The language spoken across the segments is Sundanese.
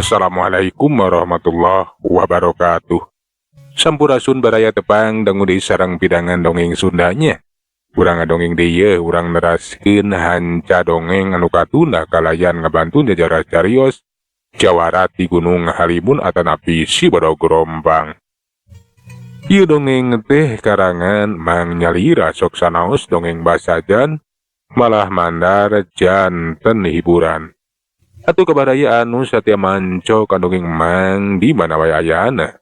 Assalamualaikum warahmatullahi wabarakatuh. Sampurasun, baraya tepang dangu deui sareng pidangan dongeng Sundanya. Urang ngadongeng deui, urang neraskeun hanca dongeng anu katunda kalayan ngabantu jajaran carios Jawara ti Gunung Halimun atanapi Si Badog Rombang. Ieu dongeng teh karangan Mang Nyalira, sok sanaos dongeng basajan malah mandar janten hiburan. Atuh ka baraya anu satia manco ka dongeng Mang di mana wae ayana.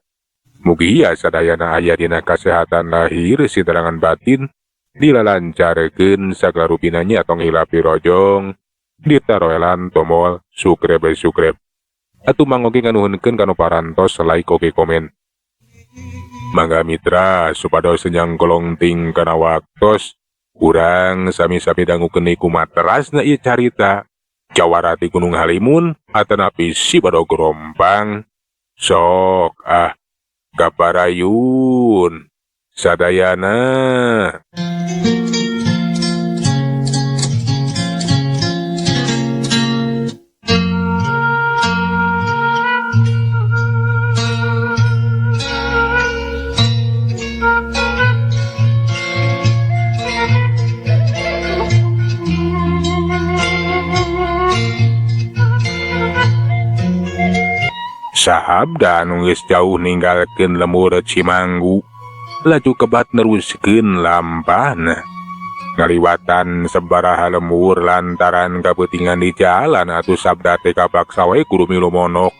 Mugia sadayana aya dina kasehatan lahir sitarangan batin, dilalancarkeun sagala rupina nya, tong hilap dirojong, ditaroelan tombol subscribe subscribe. Atuh Mang oge nganuhunkeun kanu parantos like oge komen. Mangga, mitra, supados nyangkolong ting kana waktos, urang sami-sami dangukeun kumaha terasna ieu carita Jawara ti Gunung Halimun atanapi Si Badog Rompang. Sok ah, kaparayun sadayana. Sabda anu geus jauh ninggalkeun lembur Cimanggu laju kebat neruskeun lampahna ngaliwatan sabaraha lembur. Lantaran kapeutingan di jalan atuh Sabda teh kapaksa we kudu milu mondok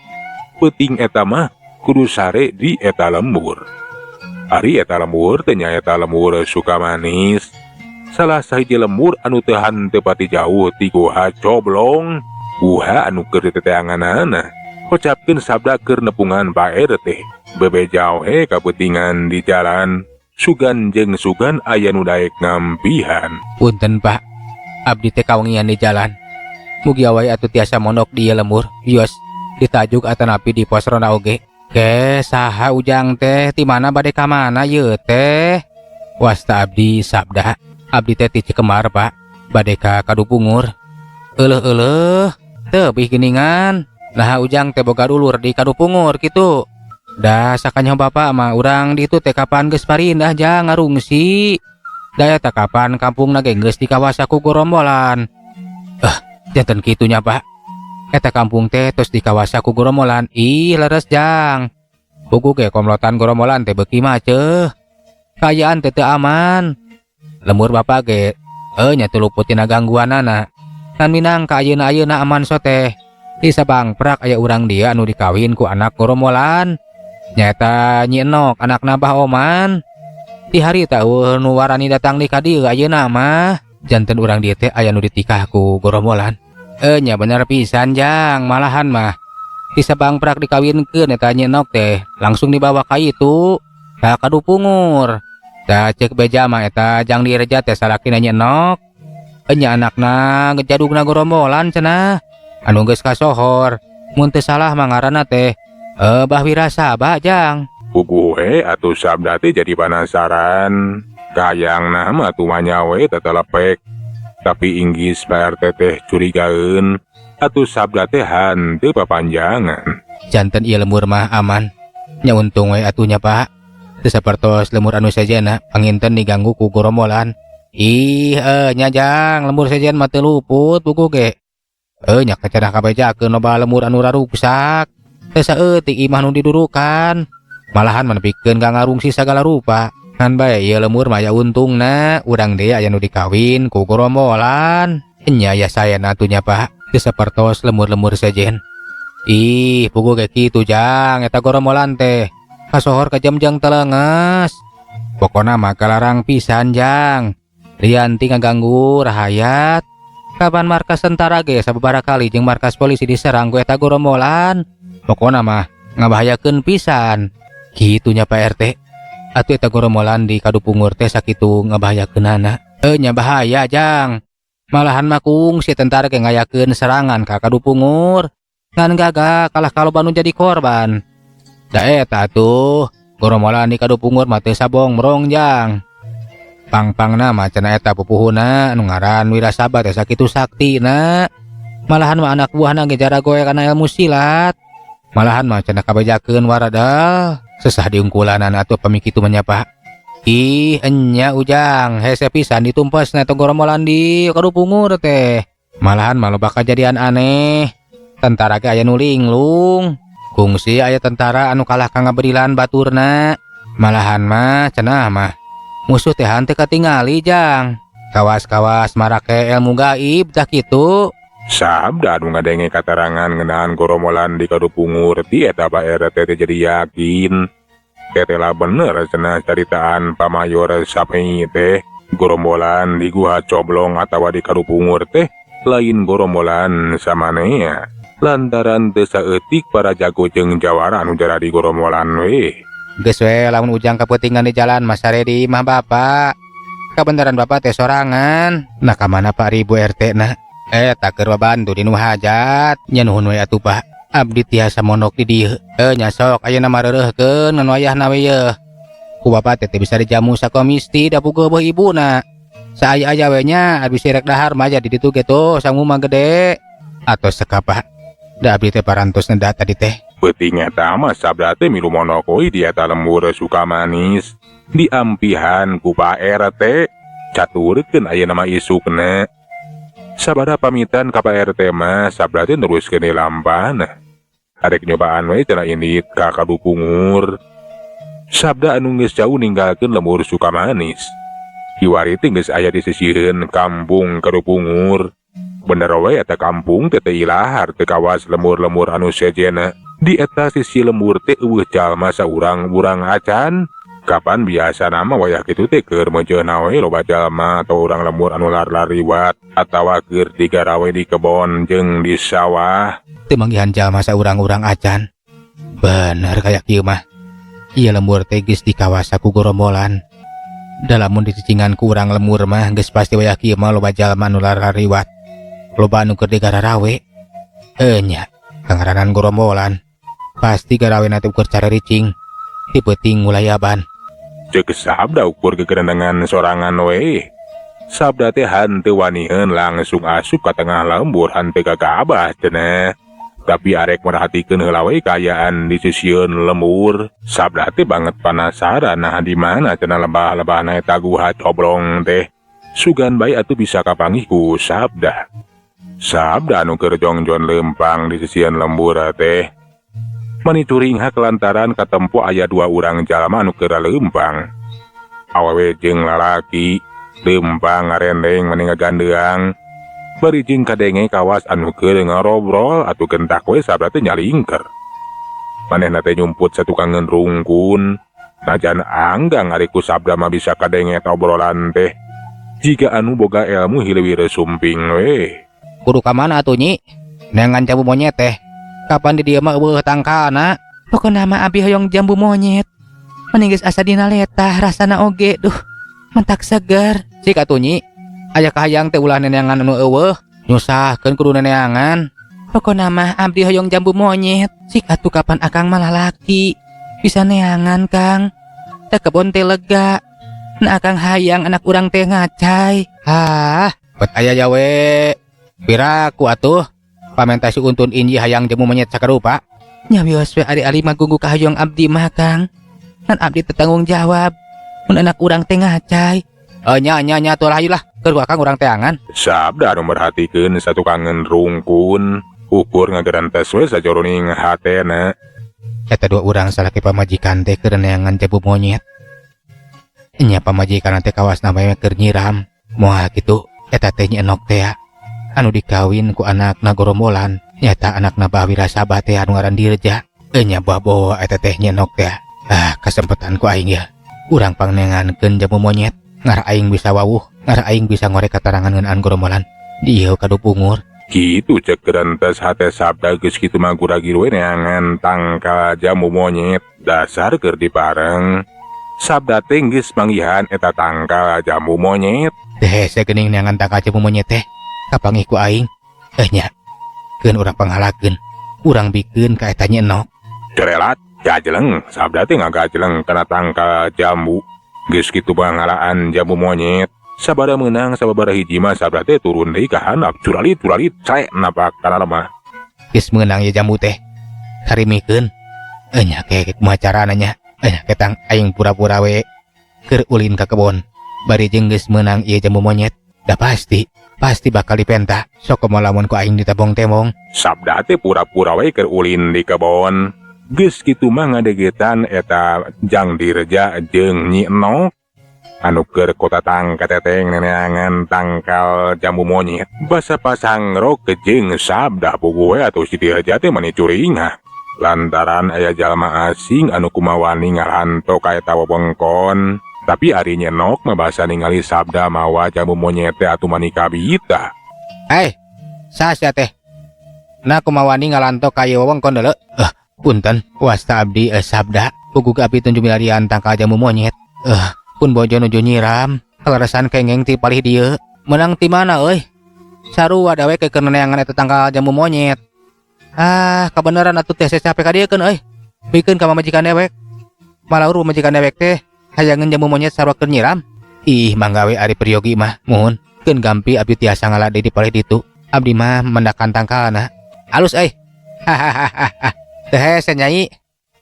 peuting eta mah, kudu sare di eta lembur. Ari eta lembur teh nyaeta lembur Sukamanis, salah sahiji lembur anu teu henteu pati jauh ti Guha Coblong, guha anu keur diteteanganana. Kocapkeun Sabda keur nepungan Pak RT, bebeja we kapeutingan di jalan, sugan jeung sugan aya nu daek ngampihan. Punten, Pak, abdi teh kawengian di jalan. Mugia wae atuh tiasa mondok di ieu lembur, wios ditajuk atanapi di pos ronda oge. Ke saha ujang teh, ti mana, bade ka mana ieu teh? Wasta abdi Sabda, abdi teh ti Cikembar, Pak, bade ka Kadupungur. Euleuh euleuh, tebih geuningan. Nah, ujang teh boga dulur di Kadupungur kitu? Da sakanyaho bapak mah urang ditu teh kapan geus parindah jang ngarungsi. Da eta kapan kampungna ge geus dikawasa ku gorombolan. Eh, janten kitu nya, Pak. Eta kampung teh tos dikawasa ku gorombolan. Ih, leres, jang. Puguh ge komlotan gorombolan teh beuki maceuh. Kaayaan teh teu aman. Lembur bapak ge nya teu luput tina gangguanana. Ngan minang ka ayeuna-ayeuna aman soteh. Di Sabangprak aya urang dieu anu dikawin ku anak gorombolan. Nyaeta Nyi Enok, anakna Bah Oman. Ti harita euweuh nu warani datang di ka dieu ayeuna mah. Janten urang dieu teh aya nu ditikah ku gorombolan. Eh, nya bener pisan, jang, malahan mah di Sabangprak dikawinkeun eta Nyi Enok teh langsung dibawa ka itu ka Kadupungur. Da ceuk beja mah eta Jang Dirja teh salakina Nyi Enok. Enya anakna ngejadugna gorombolan cenah. Anu geus kasohor. Mun teu salah mah ngaranna teh Bah Wirasaba, jang. Puguh we atuh Sabda teh jadi penasaran. Kayangna mah tumanya we tetelepek. Tapi inggis Pak RT teh curigaeun, atuh Sabda teh henteu papanjangan. Janten ieu lembur mah aman. Nya untung we atuh nya, Pak. Teu sapertos lembur anu sejenna panginten diganggu ku gorombolan. Ih, nya jang, lembur sejen mah teu luput puguh ge. Nya kacenah kabejakeun loba lembur anu raruksak. Teu saeutik imah nu didurukan. Malahan mah nepikeun ka ngarungsi sagala rupa. Ngan bae ieu lembur mah aya untungna, urang deui aya nu dikawin ku gorombolan. Nya aya saena atuh nya, Pak. Teu sapertos lembur-lembur sejen. Ih, puguh ge kitu, jang, eta gorombolan teh. Kasohor kejam jeung telenges. Pokona mah kalarang pisan, jang. Lian ti ngaganggu rahayat. Kapan markas tentara ge sababaraha kali jeung markas polisi diserang ku eta gorombolan. Pokona mah ngabahayakeun pisan. Kitu nya, Pak RT. Atuh eta gorombolan di Kadupungur teh sakitu ngabahayakeunana? Eh, nya bahaya, jang. Malahan mah kungsi tentara ge ngayakeun serangan ka Kadupungur. Ngan gagal, kalah kaloba nu jadi korban. Da eta atuh gorombolan di Kadupungur mah teu sabongbrong, jang. Pang-pangna mah cenah eta pupuhuna anu ngaran Wirasaba teh sakitu saktina. Malahan mah anak buahna ge jaragoe kana ilmu silat. Malahan mah cenah kabejakeun warada sesah diungkulanan atuh pami kitu mah nya, Pak. Ih, enya Ujang, hese pisan ditumpesna eta gorombolan di Kadupungur teh. Malahan mah loba kajadian aneh. Tentara ge aya nu linglung. Kungsi aya tentara anu kalah ka ngaberilan baturna. Malahan mah cenah mah musuh teh henteu katingali, Jang. Kawas-kawas marake ilmu gaib tah kitu. Sabda anu ngadenge katerangan ngeunaan gorombolan di Kadupungur ti eta Pak RT teh jadi yakin. Tetela bener cenah caritaan Pak Mayor Sapi teh, gorombolan di Guha Coblong atawa di Kadupungur teh lain gorombolan samanea. Lantaran teu saeutik para jago jeung jawara anu jara di gorombolan we. Geus we lamun Ujang kapeutingan di jalan mah sare di imah Bapak. Kabeneran Bapak teh sorangan. Nah, ka mana Pak Ribu RT na? Eta keur babantu di nu hajat. Nya nuhun we atuh, Pak. Abdi tiasa mondok di dieu. Nya sok ayeuna mah reureuhkeun ngan wayahna we yeuh. Ku Bapak teh teu bisa dijamu sakomisti da puguh beuh ibuna. Saaya-aya we nya abdi rek dahar mah di ditu ge tuh sangu mah gede. Atos sekap, Pak. Da abdi teh parantos neda tadi teh. Peuting eta mah Sabda teh milu mondok we di eta lembur Sukamanis. Diampihan ku Pak RT. Caturkeun ayeuna mah isukna. Sabada pamitan ka Pak RT mah Sabda teh neruskeun deui lampahna. Arek nyobaan we cenah indit ka Kadupungur. Sabda anu geus jauh ninggalkeun lembur Sukamanis. Kiwari teh geus aya di sisiheun kampung Kadupungur. Bener we eta kampung teh teu ilahar teu kawas lembur-lembur anu sejenna. Di eta sisi lembur teh eueuh jalma saurang-urang acan. Kapan biasana mah wayah kitu teh keur meujeuhna we loba jalma atau urang lembur anu lar-lariwat atawa keur digarawe di kebon jeung di sawah. Teu manggihan jalma saurang-urang acan. Bener kayak kieu mah. Ieu lembur teh geus dikawasa ku gorombolan. Da lamun dicicingan ku urang lembur mah geus pasti wayah kieu mah loba jalma anu lar-lariwat. Loba anu keur digararawe. Enya, kangaranan gorombolan. Pasti garawena teh ukur carericing. Ti peuting ngulayaban. Ceuk Sabda ukur gegerendengan sorangan we. Sabda teh hanteu waniheun langsung asup ka tengah lembur hanteu gagabah cenah. Tapi arek merhatikeun heula we kaayaan di sisieun lembur. Sabda teh banget penasaran nah di mana cenah lebah-lebahna eta Guha Coblong teh. Sugan bae atuh bisa kapanggih ku Sabda. Sabda anu keur jongjon leumpang di sisieun lembur teh. Mani curinghak lantaran katempo aya dua urang jalma anu keur leumpang. Awewe jeung lalaki leumpang ngarendeng mani ngagandeang. Bari jeung kadenge kawas anu keur ngarobrol atuh gentak we Sabda teh nyalingker. Manehna teh nyumput satukangeun rungkun. Najan anggang ari ku Sabda mah bisa kadenge eta obrolan teh. Jiga anu boga ilmu hileuwir sumping we. Kudu ka mana atuh, Nyi? Neangan jambu monyet teh. Kapan di dieu mah eueuh tangkalna? Pokona mah abi hoyong jambu monyet. Mending geus asa dina letah rasana oge duh. Mentak seger. Sik atuh, Nyi. Aya kahayang teh ulah neneangan anu eueuh. Nyusahkeun kudu neneangan. Pokona mah abdi hoyong jambu monyet. Sik atuh kapan akang mah lalaki. Bisa neangan, Kang. Teh kebon teh lega. Nah akang hayang anak urang teh ngacai. Hah, bet aya ya we. Piraku atuh. Pamenta si Untun Inji hayang jambu monyet sakarupa. Nya wios we ari-ari mah gunggu kahayang abdi mah, Kang. Ngan abdi teu tanggung jawab. Mun anak urang teh ngacai. Nya nya nya tuh lah lah. Keur akang urang teangan. Sabda anu merhatikeun satukangeun rungkun. Ukur ngagerentes we sajoroning hatena. Eta dua urang salaki pamajikan teh keur neangan jambu monyet. Nya pamajikan teh kawasna bae keur nyiram. Moal kitu eta teh Nyi Enok teh anu dikawin ku anakna gorombolan. Nyata anakna Bah Wirasaba teh anu ngaran Dirja. Nya bawa eta teh Nyi Enok teh. Ah, kesempatan ku aing ya. Urang pangneangankeun jambu monyet. Ngarah aing bisa wawuh, ngarah aing bisa ngorek katerangan ngeunaan gorombolan. Dieu Kadupungur. Kitu cek gerentes hate Sabda geus kitu mah guragir we neangan tangkal jambu monyet dasar keur dipareng. Sabda teh geus manggihan eta tangkal jambu monyet. Teh hese geuning neangan tangkal jambu monyet teh. Kapanggih ku aing. Nya. Keun urang panghalakeun. Urang bikeun ka eta Nyi Enok. Cerelat gajeleng. Sabda teh ngagajeleng kana tangkal jambu. Geus kitu panghalaan jambu monyet. Sabada meunang sababaraha hiji mah Sabda teh turun deui ka handap curalit curalit cek napak kana lemah. Geus meunang ye jambu teh. Karimikeun. Nya ke kumaha carana nya? Nya ketang aing pura-pura we keur ulin ka kebon. Bari jeung geus meunang ieu jambu monyet. Da pasti pasti bakal dipenta. Sok komo lamun ku aing ditabong-tembong. Sabda teh pura-pura we keur ulin di kebon. Geus kitu mah ngadeugeutan eta Jang Dirja jeung Nyi Enok anu keur kotatang kateteng neneangan tangkal jambu monyet. Basa pasangrok jeung Sabda puguh we atuh si Dirja teh mani curingah. Lantaran aya jalma asing anu kumawani ngalanto ka eta wewengkon. Tapi ari Nyi Enok mah basa ningali Sabda mawa jambu monyet teh atuh mani kabita. Hei, saha sia teh? Na kumawani ngalanto ka ieu wewengkon deuleu? Punten, wasta abdi Sabda. Puguh abdi tunjuk milarian tangkal jambu monyet. Pun bojo nuju nyiram, kaleresan kengeng ti palih dieu. Menang ti mana euy? Sarua dawe ke keur neneangan eta tangkal jambu monyet. Ah, kabeneran atuh teh capek ka dieu keun euy. Bikeun ka pamajikan dewek. Malaur pamajikan dewek teh hayangeun jambu monyet sarua keur nyiram. Ih, mangga we ari peryogi mah, muhun. Keun gampi abdi tiasa ngala deui di palih ditu. Abdi mah mendakan tangkalna. Alus euy. Hahaha. Teh hese nyai.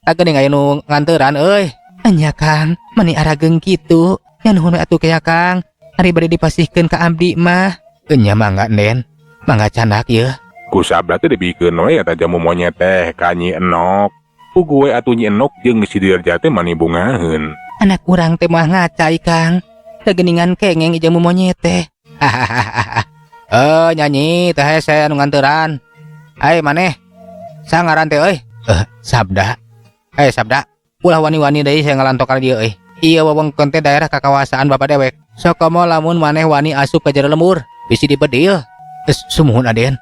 Tak geuning aya nu nganteran euy. Anya Kang, mani arageung kitu. Nya nuhun we atuh ke ya Kang. Ari bade dipasihkeun ka abdi mah. Enya mangga Nden. Mangga candak yeuh. Ku Sabda teh dibikeun we eta jambu monyet teh ka Nyi Enok. Puguh we atuh Nyi Enok jeung si Dirja teh mani bungaheun. Anak urang teh mah ngacai Kang. Teu geuningan kengeng jambu monyet teh. Hahaha. Nyanyi teh hese anu nganteran. Ai maneh. Sangaran teh euy. Sabda. Sabda. Ulah wani-wani deui saya ngalantok ka dieu euy. Ieu wewengkon teh daerah kakawasaan bapak dewek. Sok komo lamun maneh wani asup ka jero lembur, bisi dibedil. Sumuhun Aden.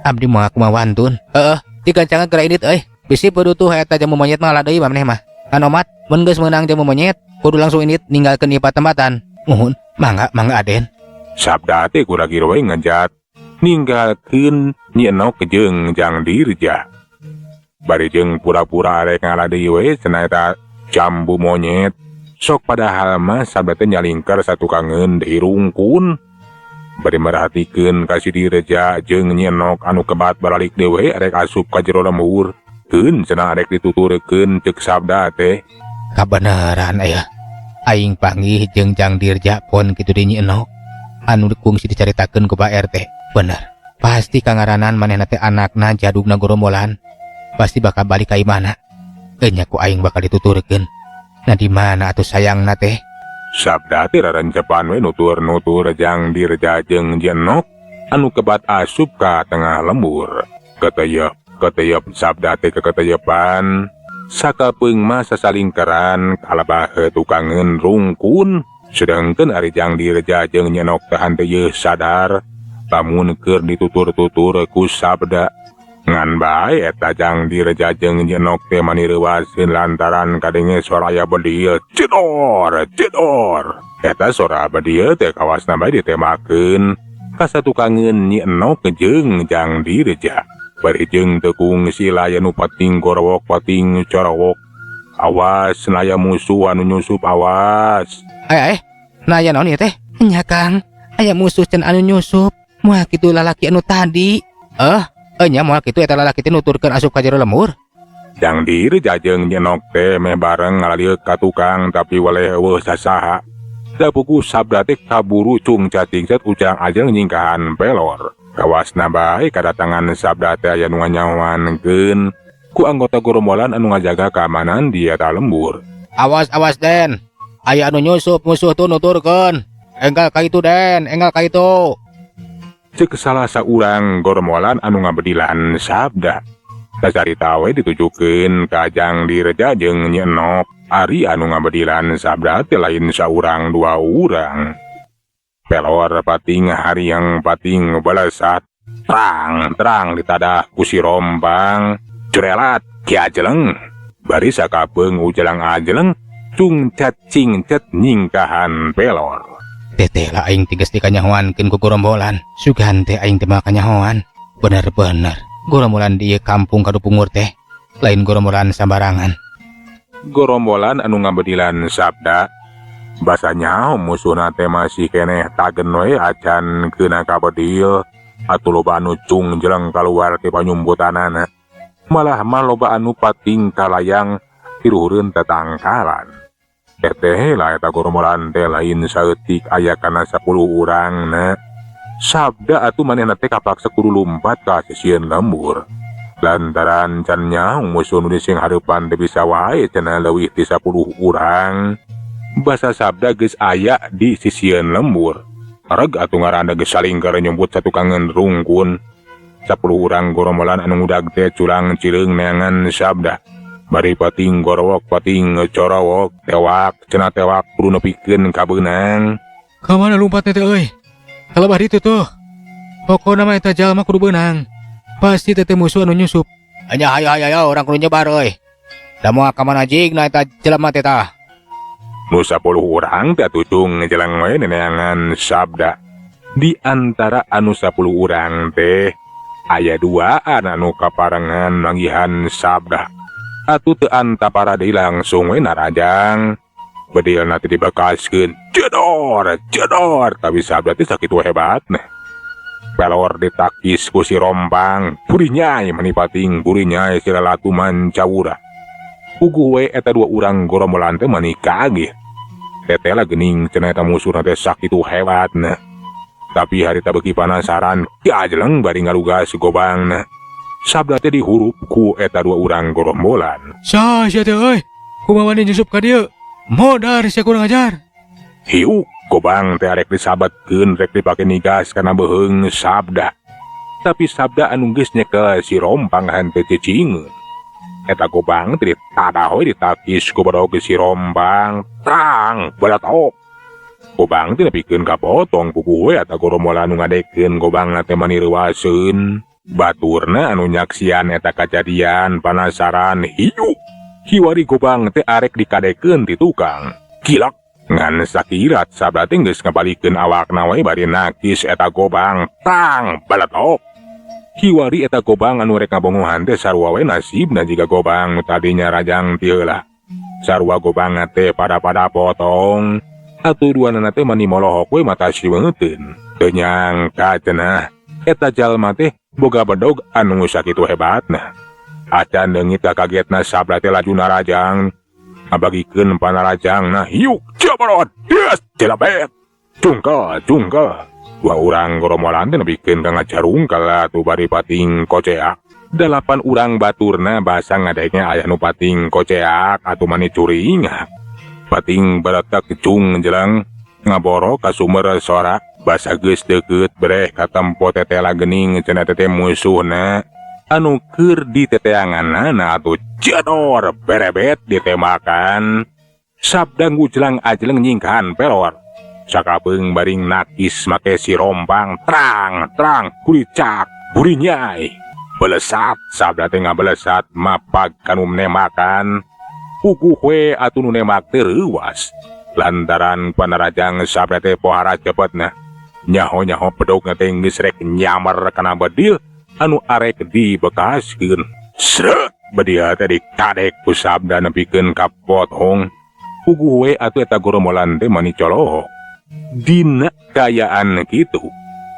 Abdi moal kumaha wantun. Heeh, digancangan geura indit euy. Bisi pedutuh eta jambu monyet mah deui maneh mah. Kan omat, mun geus meunang jambu monyet, kudu langsung indit ninggalkeun ieu patempatan. Muhun, mangga mangga Aden. Sabda teh kuragir we ngejat ninggalkeun Nyi Enok jeung Jang Dirja. Bari jeung pura-pura arek ngala deui we cenah eta jambu monyet. Sok padahal mah Sabda teh nyalingkar satukangeun deui rungkun. Bari merhatikeun ka si Dirja jeung Nyi Enok anu kebat baralik deui we arek asup ka jero lembur. Keun cenah arek dituturkeun ceuk Sabda teh. Kabeneran aya. Aing panggih jeung Jang Dirja pon kitu deui Nyi Enok. Anu kungsi dicaritakeun ku Pak RT. Bener. Pasti kangaranan manehna teh anakna jadugna gorombolan. Pasti bakal balik ka imahna. Enya ku aing bakal dituturkeun. Nah di mana atuh sayangna teh? Sabda teh rarencepan we nutur-nutur Jang Dirja jeung Nyi Enok anu kebat asup ka tengah lembur. Keteyep, keteyep Sabda teh keketeyepan. Sakapeung mah sasalingkeran kalabah tukangeun rungkun. Sedangkeun ari Jang Dirja jeung Nyi Enok teh henteu yeuh sadar lamun keur ditutur-tutur ku Sabda. Ngan bae eta Jang Dirja jeung Nyi Enok teh mani reuwaseun lantaran kadenge sora aya bedil cedor cedor. Eta sora bedil teh kawasna bae ditembakeun ka satukangeun Nyi Enok jeung Jang Dirja. Bari jeung teu kungsi laya nu pating gorowok pating corowok. Awas naya musuh anu nyusup awas. Ay, naya naon ieu teh? Nya Kang, aya musuh can anu nyusup. Moal kitu lalaki anu tadi. Nya moal kitu eta lalaki teh nuturkeun asup ka jero lembur. Jang Dirja jeung Nyi Enok teh meh bareng ngalalieuk ka tukang tapi weleh eueuh sasaha. Da puguh Sabda teh kaburu cung catingset ujang ajeng nyingkahan pelor. Kawasna bae kadatangan Sabda teh aya nu nganyawankeun ku anggota gorombolan anu ngajaga keamanan di eta lembur. Awas awas Den, aya anu nyusup musuh tuh nuturkeun. Enggal ka itu Den, enggal ka itu. Ceuk salah saurang gorombolan anu ngabedilan Sabda. Sacarita we ditujukeun ka Jang Dirja jeung Nyi Enok. Ari anu ngabedilan Sabda teh lain saurang dua urang. Pelor pating hariang pating balesat. Terang terang ditadah ku si Rompang. Curelat ki ajeleng. Bari sakapeung ujelang ajeleng cungcat cingcat nyingkahan pelor. Teteh lah aing tiges dikanyahoankeun ku gorombolan. Sugan teh aing teh mah kanyahoan. Bener-bener gorombolan di ieu kampung Kadupungur teh lain gorombolan sambarangan. Gorombolan anu ngabedilan Sabda basa nyaho musuhna teh masih keneh tagen we acan keuna kabedil atuh loba anu cung jeleng kaluar ti panyumbutanana. Malah mah loba anu pating kalayang tiluhureun tatangkalan. Teteh lah eta goromolan teh lain saeutik aya kana 10 urangna. Sabda atuh manehna teh kapaksa kudu lumpat ka sisieun lembur. Lantaran can nyaho musuh nu sing hareupan teh bisa wae cenah leuwih ti 10 urang. Basa Sabda geus aya di sisieun lembur. Reg atuh ngaranna geus salingkar nyumput satukangeun rungkun. 10 urang goromolan anu ngudag teh culang cileung neangan Sabda. Bari pating gorowok pating corowok tewak cenah tewak kudu nepikeun ka beunang. Ka mana lumpatna teh euy? Kalebah ditu tuh. Pokona mah eta jalma kudu beunang. Pasti teh musuh anu nyusup. Anya hayo hayo hayo urang kudu nyebar euy. Da moal ka mana jigna eta jelema teh tah. Nu 10 urang teh atuh cung ngejelang we neneangan Sabda. Di antara anu 10 urang teh aya duaan anu kaparengan manggihan Sabda. Atuh teu antapara deui langsung we narajang. Bedilna teh dibekaskeun. Jedor, jedor, tapi Sabda teh sakitu hebatna. Pelor ditakis ku si Rompang, burinyai mani pating burinyai si lalatu mancawura. Puguh we eta dua urang goromolan teh mani kaget. Tetela geuning cenah eta musuhna teh sakitu hebatna. Tapi harita beuki panasaran, gajeleng bari ngalugas gobangna. Sabda teh dihurup ku eta dua urang gorombolan. Saha sia teh euy? Kumaha wani nyusup ka dieu? Modar sia kurang ajar. Hiuk gobang teh arek disabatkeun rek dipake nigas kana beuheung Sabda. Tapi Sabda anu geus nyekel si Rompang henteu cicingeun. Eta gobang teh ditadah we ditakis ku bedog si Rompang, trang beletok. Gobang teh nepikeun ka potong puguh we eta goromolan anu ngadekeun gobangna teh mani reuaseun. Baturna anu nyaksian eta kajadian panasaran hiu. Hiwari gobang teh arek dikadekeun ti tukang. Kilak ngan sakirat Sabda teh geus ngabalikeun awakna we bari nakis eta gobang tang beletok. Hiwari eta gobang anu rek ngabongohan teh sarua we nasibna jiga gobang nu tadinya rajang ti heula. Sarua gobang teh pada-pada potong. Atuh duanana teh mani molohok we mata siweuteun. Teu nyangka cenah eta jalma teh boga bedog anu sakitu hebatna. Acan leungit kagetna Sabda teh laju narajang. Ngabagikeun panarajangna hiuk jabarot des jelabet. Cungkel cungkel. Dua urang goromolan teh nepikeun ka ngacarungkel atuh bari pating koceak. 8 urang baturna basa ngadenge aya nu pating koceak atuh mani curingak. Pating baratak cung jeleng ngaboro ka sumber sora. Basa geus deukeut breh katempo tetela geuning cenah teh musuhna. Anu keur diteteanganana atuh jedor berebet ditembakan. Sabda ngujlang ajleng nyingkahan pelor. Sakapeung baring nakis make si Rompang trang trang kuricak burinyai. Belesat Sabda teh ngabelesat mapag kanu nemakan. Puguh we atuh nu nemak teh reuwas. Lantaran panarajang Sabda teh pohara cepetna. Nyaho-nyaho bedogna teh geus rek nyamer kana bedil anu arek dibekaskeun. Sret bedil teh dikadek ku Sabda nepikeun ka potong. Puguh we atuh eta goromolan teh mani colohok. Dina kayaan kitu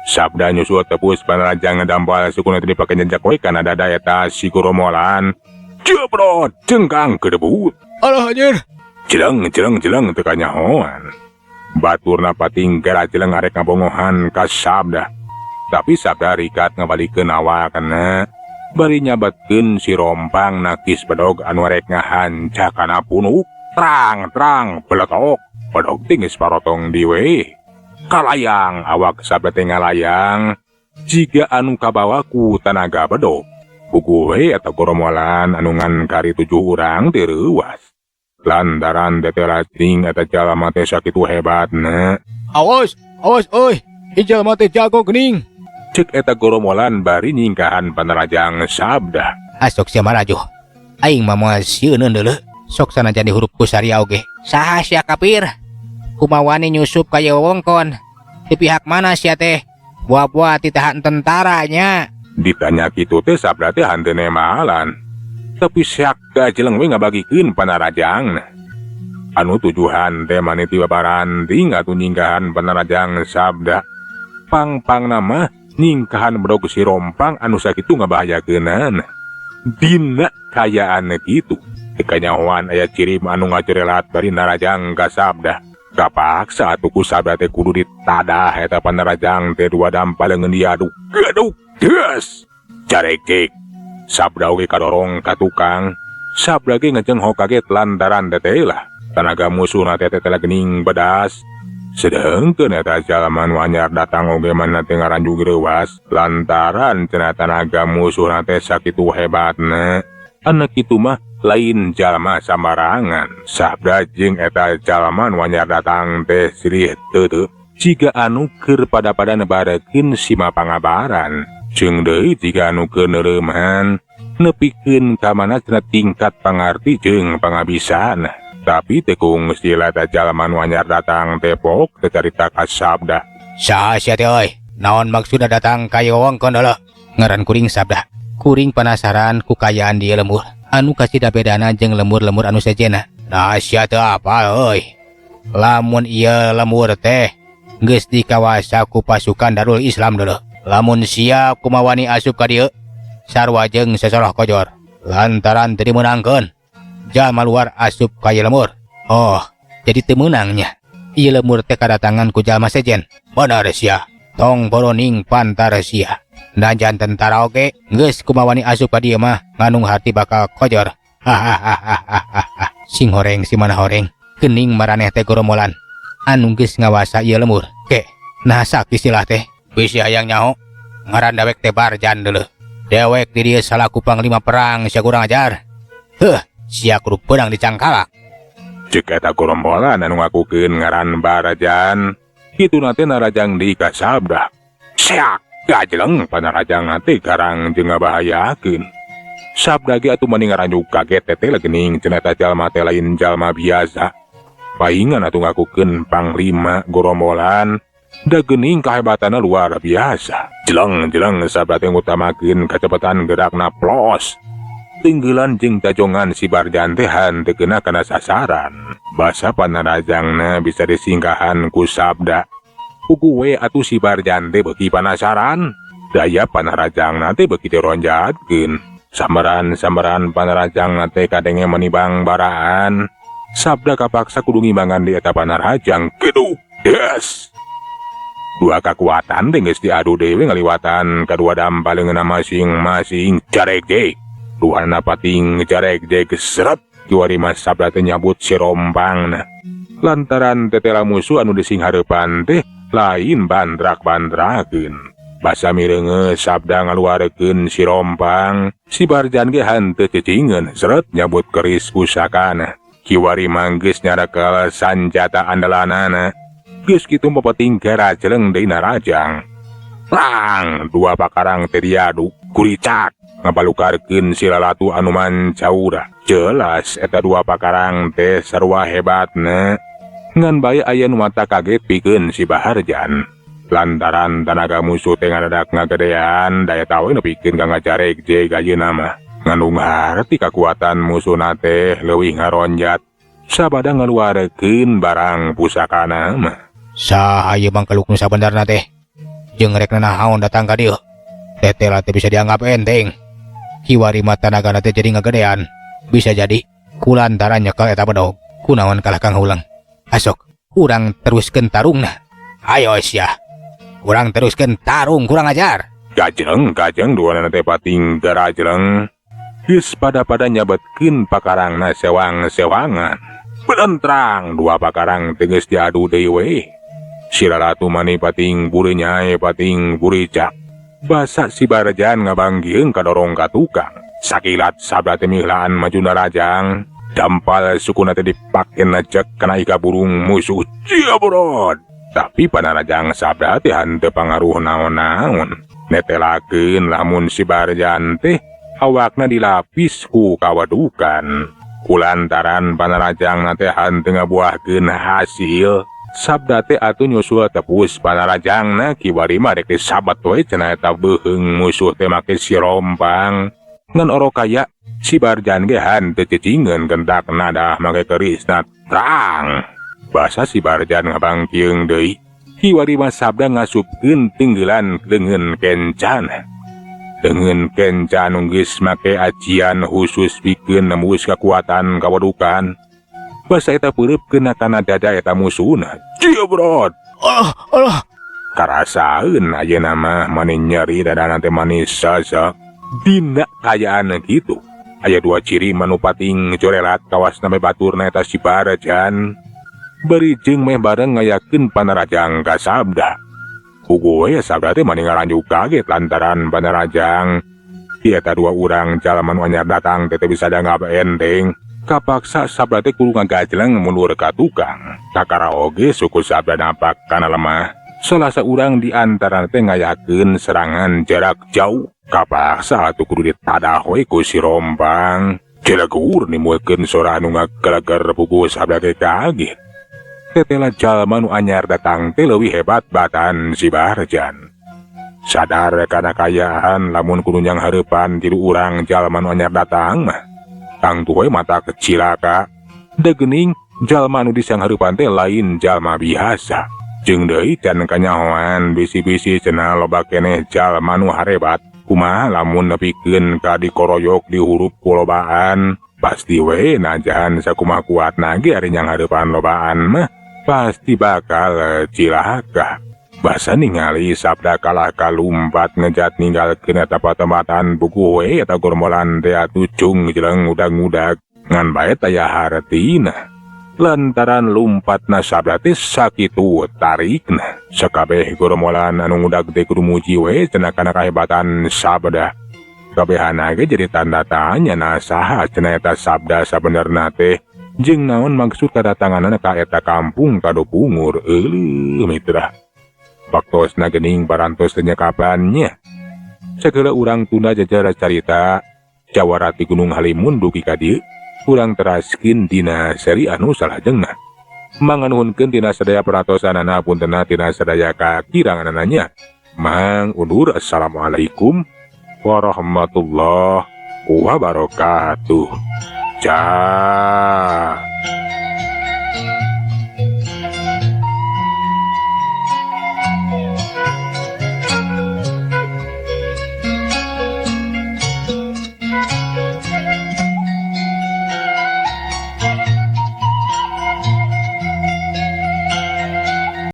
Sabda nyusul tepus panarajang ngadampal sukuna teh dipake jejak we kana dada eta si goromolan. Jebrot jengkang kedebut. Alah anjir. Jeleng jeleng jeleng teu kanyahoan. Baturna pating gara jeleng arek ngabongohan ka Sabda. Tapi Sabda rikat ngabalikeun awakna. Bari nyabatkeun si Rompang nakis bedog anu arek ngahanca kana punuk. Trang trang beletok. Bedog teh geus parotong di we. Kalayang awak Sabda teh ngalayang. Jiga anu kabawa ku tanaga bedog. Puguh we eta goromolan anu ngan kari 7 urang teh reuwas. Lantaran tetela ting eta jalma teh sakitu hebatna. Awas, awas euy, ieu jalma teh jago geuning. Cek eta goromolan bari nyingkahan panarajang Sabda. Asok sia marajuh. Aing mah moal sieuneun deuleu. Sok sanajan dihurup ku saria oge. Saha sia kapir? Kumaha wani nyusup ka ieu wewengkon? Di pihak mana sia teh? Buah-buah titahan tentaranya. Ditanya kitu teh Sabda teh hanteu nemalan. Tapi siak gajeleng we ngabagikeun panarajangna. Anu tujuhan teh mani ti babaranting atuh nyingkahan panarajang Sabda. Pang-pangna mah nyingkahan bedog si Rompang anu sakitu ngabahayakeunana. Dina kaayaan kitu teu kanyahoan aya cirim anu ngajerelat bari narajang ka Sabda. Kapaksa atuh ku Sabda teh kudu ditadah eta panarajang teh dua dampal leungeun diaduk. Geduk des. Carekcek. Sabda oge kadorong ka tukang. Sabda ge ngejengho kaget lantaran teteh lah. Tanaga musuhna teh teh geuning bedas. Sedengkeun eta jalma nu anyar datang oge mana teh ngaranjug reuwas lantaran cenah tanaga musuhna teh sakitu hebatna. Anak kitu mah lain jalma sambarangan. Sabda jeung eta jalma nu anyar datang teh silih teuteuk jiga anu keur pada-pada nebarekeun sima pangabaran. Jeung deui jiga anu keur neureuman nepikeun ka mana cenah tingkat pangarti jeung pangabisana. Tapi teu kungsi eta jalma nu anyar datang teh pok teu carita ka Sabda. Saha sia teh euy? Naon maksudna datang ka ieu wewengkon deuleu? Ngaran kuring Sabda. Kuring panasaran ku kaayaan di ieu lembur. Anu kacida bedana jeung lembur-lembur anu sejenna. Nah sia teu apal euy. Lamun ieu lembur teh geus dikawasa ku pasukan Darul Islam deuleu. Lamun sia kumawani asup ka dieu sarua jeung sesoroh kojor. Lantaran teu dimeunangkeun jalma luar asup ka ieu lembur. Oh, jadi teu meunang nya. Ieu lembur teh kadatangan ku jalma sejen. Bener sia. Tong boroning pantar sia. Najan tentara oge geus kumawani asup ka dieu mah ngandung harti bakal kojor. Hahaha. Sing horeng si mana horeng. Geuning maraneh teh goromolan anu geus ngawasa ieu lembur. Ke, nah sak istilah teh. Bisi hayang nyaho. Ngaran dewek teh Barjan deuleu. Dewek di dieu salaku panglima perang sia kurang ajar. Heuh, sia kudu peunang dicangkalak. Cek eta gorombolan anu ngakukeun ngaran Barjan. Kituna teh narajang deui ka Sabda. Seak gajleng panarajang teh garang jeung ngabahayakeun. Sabda ge atuh mani ngaranjug kaget teteh geuning cenah eta jalma teh lain jalma biasa. Paingan atuh ngakukeun panglima gorombolan. Da geuning kahebatanna luar biasa. Jeleng-jeleng Sabda teh ngutamakeun kacepetan gerakna plos. Tinggelan jeung tajongan si Barjan teh henteu kena kana sasaran. Basa panarajangna bisa disingkahan ku Sabda. Puguh we atuh si Barjan teh beuki panasaran. Daya panarajangna teh beuki dironjatkeun. Sambaran-sambaran panarajangna teh kadenge menibang baraan. Sabda kapaksa kudu ngimbangan di eta panarajang. Geduk des. Dua kakuatan teh geus diadu deui ngaliwatan kadua dampal leungeunna masing-masing. Jarek jek. Duana pating jarek jek seret. Kiwari mah Sabda teh nyabut si rompangna. Lantaran tetela musuh anu disinghareupan teh lain bandrak-bandrakeun. Basa mireungeus Sabda ngaluarkeun si rompang. Si Barjan ge henteu cicingeun seret nyabut keris pusakana. Kiwari mah geus nyarekel sanjata andalanana. Geus kitu papeting garajleng deui narajang. Rang, dua pakarang teh diadu, kuricak ngabalukarkeun si lalatu anu mancaura. Jelas eta dua pakarang teh sarua hebatna. Ngan bae aya nu mata kaget pikeun si Baharjan. Lantaran tanaga musuh teh ngadadak ngagedean, daya tahu nepikeun ka ngajarek je ayeuna mah. Ngandung harti kakuatan musuhna teh leuwih ngaronjat. Sabada ngaluarkeun barang pusakana mah. Saha ieu mangkeluk nu sabenerna teh? Jeung rek nanaon datang ka dieu? Tetela teh bisa dianggap enteng. Kiwari mah tanagana teh jadi ngagedean. Bisa jadi kulantaran nyekel eta bedog. Kunaon kalah kang ulang. Asok, urang teruskeun tarungna. Ayo sia. Urang teruskeun tarung kurang ajar. Gajeng, gajeng duanana teh pating garajleng. Geus pada-pada nyabetkeun pakarangna sewang-sewangan. Belentrang dua pakarang teh geus diadu deui we. Si Ratu mani pating buri nyae pating buricak. Basa si Barjan ngabanggieung kadorong ka tukang. Sakilat Sabda teh mihlaan maju narajang. Dampal sukuna teh dipake nejek kana ika burung musuh. Ciabrod. Tapi panarajang Sabda teh henteu pangaruh naon-naon. Netelakeun lamun si Barjan teh awakna dilapis ku kawadukan. Kulantaran panarajang teh henteu ngabuahkeun hasil. Sabda teh atuh nyusul tepus panarajangna kiwari mah rek disabat we cenah eta beuheung musuh teh make si rompang. Ngan orok kaya si Barjan ge henteu cicingeun gentak nadah make kerisna terang. Basa si Barjan ngabangkieung deui. Kiwari mah Sabda ngasupkeun tinggelan leungeun kencana. Dengan kenca nu geus make ajian khusus pikeun nembus kekuatan kawadukan. Basa eta peureupkeun kana dada eta musuhna. Jiebrot. Allah, Allah. Karasaeun ayeuna mah mani nyeri dadana teh mani sasak. Dina kaayaan kitu. Aya dua ciri manu pating corelat kawas name baturna eta si Barjan. Bari jeung meh bareng ngayakeun panarajang ka Sabda. Puguh we Sabda teh mani ngaranjuk kaget lantaran panarajang. Di eta dua urang jalma nu anyar datang teh teu bisa dianggap enteng. Kapaksa Sabda teh kudu ngagajleng mundur ka tukang. Kakara oge suku Sabda napak kana lemah. Salah saurang di antara teh ngayakeun serangan jarak jauh. Kapaksa atuh kudu ditadah we ku si Rompang. Jelegur nimbulkeun sora anu ngageleger puguh Sabda teh kaget. Tetela jalma nu anyar datang teh leuwih hebat batan si Barjan. Sadar kana kaayaan lamun kudu nyanghareupan tilu urang jalma nu anyar datang mah. Tangtu we mata kecilaka. Da geuning jalma nu disanghareupan teh lain jalma biasa. Jeung deui can kanyahoan bisi-bisi cenah loba keneh jalma nu harebat. Kumaha lamun nepikeun ka dikoroyok dihurup ku lobaan. Pasti we najan sakumaha kuatna ge ari nyanghareupan lobaan mah pasti bakal cilaka. Basa ningali Sabda kalah kalumpat ngejat ninggalkeun eta patempatan puguh we eta gormolan teh atuh cung jeleng udag-udag ngan bae taya hartina. Lantaran lumpatna Sabda teh sakitu tarikna. Sakabeh gormolan anu ngudag teh kudu muji we cenah kana kahebatan Sabda. Kabehana ge jadi tanda tanya nah saha cenah eta Sabda sabenerna teh. Jeung naon maksud kadatanganana ka eta kampung Kadopungur euleuh mitra. Waktosna geuning parantos teh nyekapannya. Sagala urang tunda jajara carita Jawara ti Gunung Halimun dugi ka dieu. Urang teraskeun dina seri anu salajengna. Manganuhunkeun tina sadaya peratosanana puntenna tina sadaya kakiranganana nya. Mang undur, assalamualaikum warahmatullahi wabarakatuh. Cah.